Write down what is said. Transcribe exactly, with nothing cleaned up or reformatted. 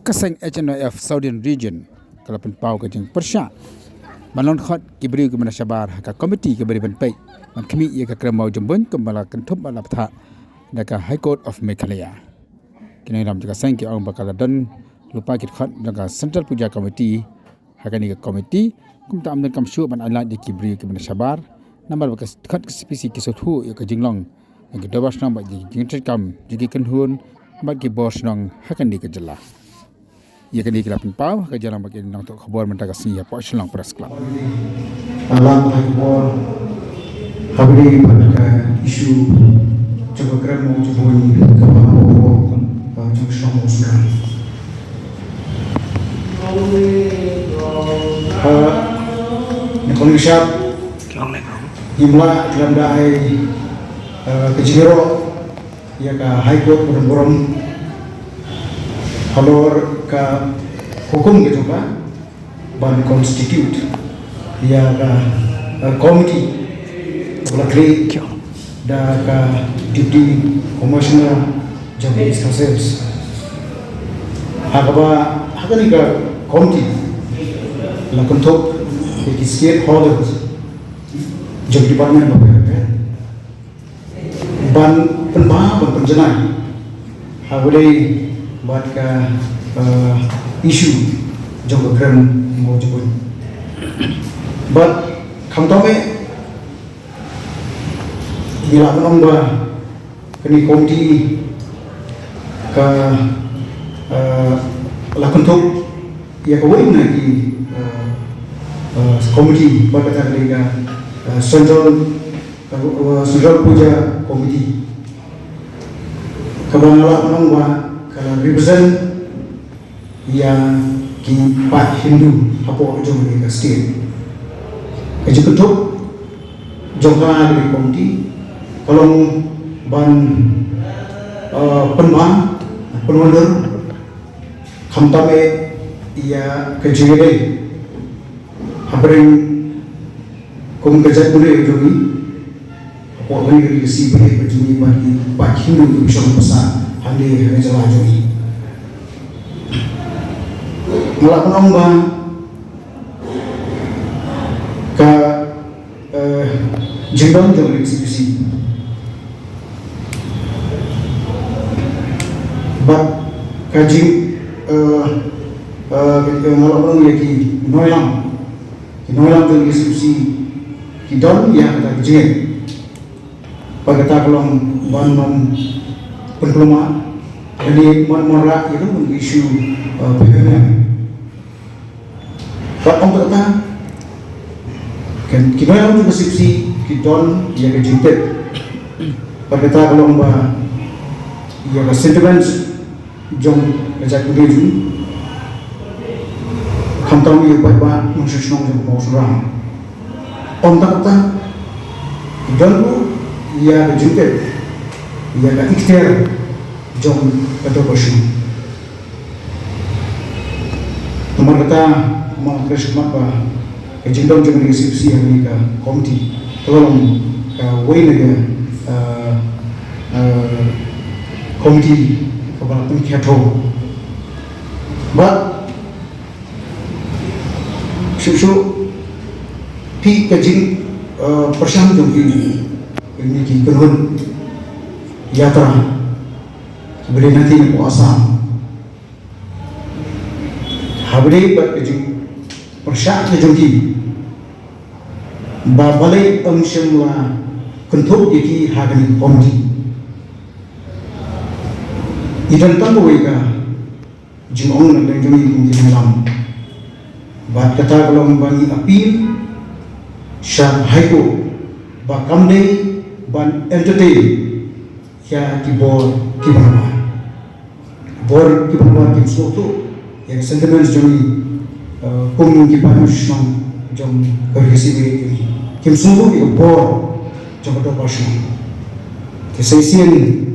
Ka seng H N Y F Southern Region ka la pynpaw ka jingpyrshah ban long khot ki briew kiba na shabar ha ka komiti kiba dei ban peit ban khmih ïa ka krem mawjymbuiñ kumba la kynthup bad la bthah da ka High Court of Meghalaya. Ki nongïalam jong ka seng ki ong ba ka la don lypa ki dkhot jong ka Central Puja Committee ha kane ka komiti, kumta ym don kam shuh ban ailad ïa ki briew kiba na shabar namar ba ka dkhot ka C P C ki sngewthuh ïa ka jinglong jong ki dorbar shnong bad ki jingtrei kam jong ki kynhun bad ki bor shnong ha kane ka jylla. Ïa kane ki la pynpaw ha ka jylla bad ki nongthoh khubor mynta ka sngi hapoh Shillong Press Club. Alang ha ka bor ha bri bad ka issue jong ka krem mawjymbuiñ kaba hapoh jong ka shnong Mawsynram. Ha ne kon shap ngim lah klam da ai ka jingïaroh ïa ka High Court burom burom halor ka hukum ka jong ka ban constitute ïa ka, uh, committee ba la khlieh da ka Deputy Commissioner jong ka East Khasi Hills. Ha kaba ha kane ka committee la kynthup ïa ki stakeholders jong department ba pher pher ban pynbha ban pynjanai ha kaba ïadei bad ka, uh, issue jong ka krem mawjymbuiñ. Bad khamtam eh ngi lah ban ong ba kane ka komiti ka, uh, la kynthup ïa kawei na ki, uh, uh, komiti bad kata ka dei ka, uh, Central, uh, Central Puja Committee. Kaba nga lah ban ong ba ka la represent ïa ki paid Hindu hapoh jong kane ka state. Ka jingkynthup jong kane ka komiti ka long ban, uh, pynbha pynwandur khamtam eh ïa ka jingïadei hapdeng kum ka jaitbynriew jong ngi hapoh kane ka ri Khasi ba ïeit ba jong ngi bad ki paid Hindu kiba shong basa hangne ha ka jylla jong ngi. Nga lah ban ong ba ka, eh, jingdon jong ka ri Khasi bad ka jing, eh, eh, nga lah ban ong ïa ki nongïalam ki nongïalam jong ka K S C C ki don ïa kata ka jingeh. Bad kata ka long ban ym pynkulmar lane ban ym wanrah ïa ka issue, uh, pynhynmen. Bad ym tang kata, ki nongïalam jong ka K S C C ki don ïa ka jingtip. Bad kata ka long ba ïa ka sentiments jong ka jaitbynriew jong ngi, khamtam ïa u paidbah nongshong shnong jong ka Mawsynram. Ym tang kata, ki don ruh ïa ka jingtip ïa ka ikhtiar jong ka dorbar shnong. Namar kata, nga kyrpad ba ka jingdon jong ka K S C C ha kane ka komiti ka long kawei na ka, ah, ah, komiti kaba la pynkhia thew. Bad shuh shuh phi ka jing, ah, pyrshang jong phi, kine ki kynhun yatra kiba dei na ka ri Assam. Haba dei bad ka jingpyrshah ka jong ki ba balei ym shym la kynthup ïa ki ha kane ka komiti. I don tang kawei ka jingong na ka liang jong ngi kum ki nongïalam. Bad kata ka long ba ngi appeal sha High Court ba kam dei ban entertain ïa ki bor kiba nabar. Bor kiba nabar kim sngewthuh ïa ka sentiments jong ngi, uh, kum ki paid nongshong shnong jong ka ri Khasi Hills. Kim sngewthuh ïa ka bor jong ka dorbar shnong. Te sa shisien